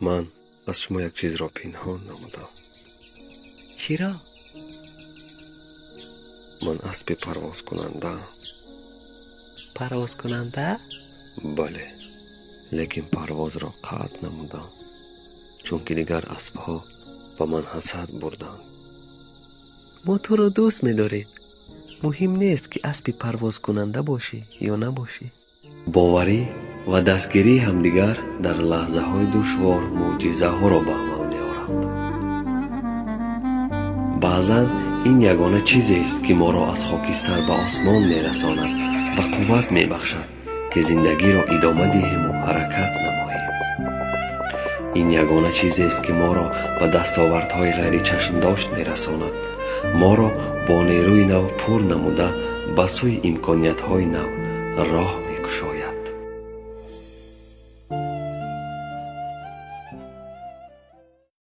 Ман аз шумо як чизро пинҳон намудам. Чиро? Ман аспи парвозкунандаам. Парвозкунанда? Бале, лекин парвозро қатъ намудам, чунки дигар аспҳо ба ман ҳасад бурданд. Мо туро дӯст медорем. Муҳим нест, ки аспи парвозкунанда бошӣ ё набошӣ. Боварӣ ва дастгирии ҳамдигар дар лаҳзаҳои душвор мӯъҷизаҳоро ба амал меоранд. Баъзан ин ягона чизест, ки моро аз хокистар ба осмон мерасонад ва қувват мебахшад, ки зиндагиро идома диҳему ҳаракат намоем. Ин ягона чизест, ки моро ба дастовардҳои ғайричашмдошт мерасонад, моро бо нерӯи нав пур намуда, ба сӯи имкониятҳои нав роҳ